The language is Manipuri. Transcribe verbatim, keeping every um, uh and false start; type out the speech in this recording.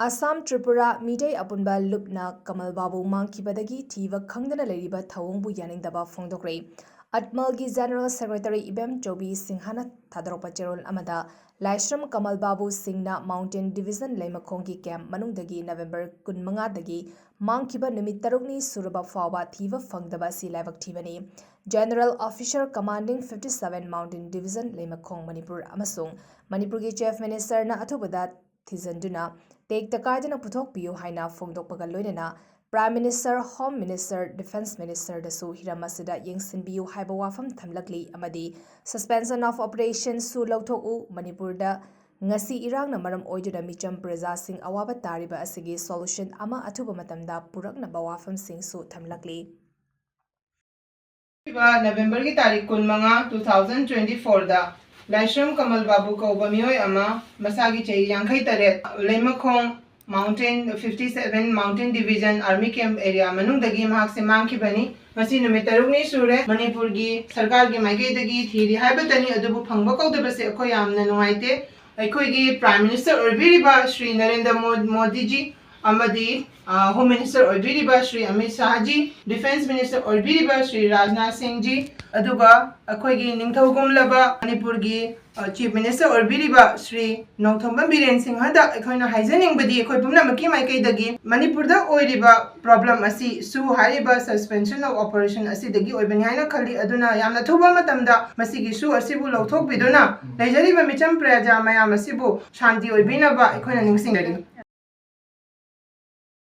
ꯑꯁꯥꯝ ꯇ꯭ꯔꯤꯄꯨꯔꯥ ꯃꯤꯇꯩ ꯑꯄꯨꯟꯕ ꯂꯨꯞꯅ ꯀꯃꯜ ꯕꯥꯕꯨ ꯃꯥꯡꯈꯤꯕꯗꯒꯤ ꯊꯤꯕ ꯈꯪꯗꯅ ꯂꯩꯔꯤꯕ ꯊꯧꯑꯣꯡꯕꯨ ꯌꯥꯅꯤꯡꯗꯕ ꯐꯣꯡꯗꯣꯛꯂꯦ꯫ ꯑꯠꯃꯜꯒꯤ ꯖꯦꯅꯔꯦꯜ ꯁꯦꯀ꯭ꯔꯦꯇꯔꯤ ꯏꯕꯦꯝ ꯆꯧꯕꯤ ꯁꯤꯡꯍꯅ ꯊꯥꯗꯣꯔꯛꯄ ꯆꯦꯔꯣꯜ ꯑꯃꯗ, ꯂꯥꯏꯁ꯭ꯔꯝ ꯀꯃꯜ ꯕꯥꯕꯨ ꯁꯤꯡꯅ ꯃꯥꯎꯟꯇꯦꯟ ꯗꯤꯕꯤꯖꯟ ꯂꯩꯃꯈꯣꯡꯒꯤ ꯀꯦꯝꯞ ꯃꯅꯨꯡꯗꯒꯤ ꯅꯕꯦꯝꯕꯔ ꯀꯨꯟꯃꯉꯥꯗꯒꯤ ꯃꯥꯡꯈꯤꯕ ꯅꯨꯃꯤꯠ ꯇꯔꯨꯛꯅꯤ ꯁꯨꯔꯕ ꯐꯥꯎꯕ ꯊꯤꯕ ꯐꯪꯗꯕ ꯑꯁꯤ ꯂꯥꯏꯕꯛ ꯊꯤꯕꯅꯤ꯫ General officer commanding fifty seven Mountain Division Leimakhong Manipur ꯑꯃꯁꯨꯡ ꯃꯅꯤꯄꯨꯔꯒꯤ ꯆꯤꯐ ꯃꯤꯅꯤꯁꯇꯔꯅ ꯑꯊꯨꯕꯗ ꯊꯤꯖꯤꯟꯗꯨꯅ ꯇꯦꯛꯇ ꯀꯥꯏꯗꯅ ꯄꯨꯊꯣꯛꯄꯤꯌꯨ ꯍꯥꯏꯅ ꯐꯣꯡꯗꯣꯛꯄꯒ ꯂꯣꯏꯅꯅ prime minister, home minister, defence ꯃꯤꯅꯤꯁꯇꯔꯗꯁꯨ ꯍꯤꯔꯝ ꯑꯁꯤꯗ ꯌꯦꯡꯁꯤꯟꯕꯤꯌꯨ ꯍꯥꯏꯕ ꯋꯥꯐꯝ ꯊꯝꯂꯛꯂꯤ ꯑꯃꯗꯤ Suspension of Operationꯁꯨ ꯂꯧꯊꯣꯛꯎ, ꯃꯅꯤꯄꯨꯔꯗ ꯉꯁꯤ ꯏꯔꯥꯡꯅ ꯃꯔꯝ ꯑꯣꯏꯗꯨꯅ ꯃꯤꯆꯝ ꯄ꯭ꯔꯖꯥꯁꯤꯡ ꯑꯋꯥꯕ ꯇꯥꯔꯤꯕ ꯑꯁꯤꯒꯤ ꯁꯣꯂꯨꯁꯟ ꯑꯃ ꯑꯊꯨꯕ ꯃꯇꯝꯗ ꯄꯨꯔꯛꯅꯕ ꯋꯥꯐꯝꯁꯤꯡꯁꯨ ꯊꯝꯂꯛꯂꯤ꯫ ꯅꯕꯦꯝꯕꯔꯒꯤ ꯇꯥꯔꯤꯛ ꯀꯨꯟꯃꯉꯥ, two thousand twenty fourꯗ ꯂꯥꯏꯁ꯭ꯔꯝ ꯀꯃꯜ ꯕꯥꯕꯨ ꯀꯧꯕ ꯃꯤꯑꯣꯏ ꯑꯃ, ꯃꯁꯥꯒꯤ ꯆꯍꯤ ꯌꯥꯡꯈꯩ ꯇꯔꯦꯠ, ꯂꯩꯃꯈꯣꯡ Mountain fifty seven Mountain Division Army Camp Area ꯃꯅꯨꯡꯗꯒꯤ ꯃꯍꯥꯛꯁꯦ ꯃꯥꯡꯈꯤꯕꯅꯤ꯫ ꯃꯁꯤ ꯅꯨꯃꯤꯠ ꯇꯔꯨꯛꯅꯤ ꯁꯨꯔꯦ꯫ ꯃꯅꯤꯄꯨꯔꯒꯤ ꯁꯔꯀꯥꯔꯒꯤ ꯃꯥꯏꯀꯩꯗꯒꯤ ꯊꯤꯔꯤ ꯍꯥꯏꯕꯇꯅꯤ, ꯑꯗꯨꯕꯨ ꯐꯪꯕ ꯀꯧꯗꯕꯁꯦ ꯑꯩꯈꯣꯏ ꯌꯥꯝꯅ ꯅꯨꯡꯉꯥꯏꯇꯦ꯫ ꯑꯩꯈꯣꯏꯒꯤ ꯄ꯭ꯔꯥꯏꯝ ꯃꯤꯅꯤꯁꯇꯔ ꯑꯣꯏꯕꯤꯔꯤꯕ ꯁ꯭ꯔꯤ ꯅꯔꯦꯟꯗ꯭ꯔ ꯃꯣ-, ꯃꯣꯗꯤꯖꯤ ꯑꯃꯗꯤ, ꯑ, ꯍꯣꯝ ꯃꯤꯅꯤꯁꯇꯔ ꯑꯣꯏꯕꯤꯔꯤꯕ ꯁ꯭ꯔꯤ ꯑꯃꯤꯠ ꯁꯥꯍꯖꯤ, ꯗꯤꯐꯦꯟꯁ ꯃꯤꯅꯤꯁꯇꯔ ꯑꯣꯏꯕꯤꯔꯤꯕ ꯁ꯭ꯔꯤ ꯔꯥꯖꯅꯥꯊ ꯁꯤꯡꯖꯤ, ꯑꯗꯨꯒ ꯑꯩꯈꯣꯏꯒꯤ ꯅꯤꯡꯊꯧꯒꯨꯝꯂꯕ ꯃꯅꯤꯄꯨꯔꯒꯤ, ꯑ, ꯆꯤꯐ ꯃꯤꯅꯤꯁꯇꯔ ꯑꯣꯏꯕꯤꯔꯤꯕ ꯁ꯭ꯔꯤ ꯅꯣꯡꯊꯣꯝꯕꯝ ꯕꯤꯔꯦꯟ ꯁꯤꯡꯍꯗ ꯑꯩꯈꯣꯏꯅ ꯍꯥꯏꯖꯅꯤꯡꯕꯗꯤ, ꯑꯩꯈꯣꯏ ꯄꯨꯝꯅꯃꯛꯀꯤ ꯃꯥꯏꯀꯩꯗꯒꯤ ꯃꯅꯤꯄꯨꯔꯗ ꯑꯣꯏꯔꯤꯕ ꯄ꯭ꯔꯣꯕ꯭ꯂꯦꯝ ꯑꯁꯤ ꯁꯨ ꯍꯥꯏꯔꯤꯕ Suspension of Operation ꯑꯁꯤꯗꯒꯤ ꯑꯣꯏꯕꯅꯤ ꯍꯥꯏꯅ ꯈꯜꯂꯤ꯫ ꯑꯗꯨꯅ ꯌꯥꯝꯅ ꯊꯨꯕ ꯃꯇꯝꯗ ꯃꯁꯤꯒꯤ ꯁꯨ ꯑꯁꯤꯕꯨ ꯂꯧꯊꯣꯛꯄꯤꯗꯨꯅ ꯂꯩꯖꯔꯤꯕ ꯃꯤꯆꯝ ꯄ꯭ꯔꯖꯥ ꯃꯌꯥꯝ ꯑꯁꯤꯕꯨ ꯁꯥꯟꯇꯤ ꯑꯣꯏꯕꯤꯅꯕ ꯑꯩꯈꯣꯏꯅ ꯅꯤꯡꯁꯤꯡꯖꯔꯤ꯫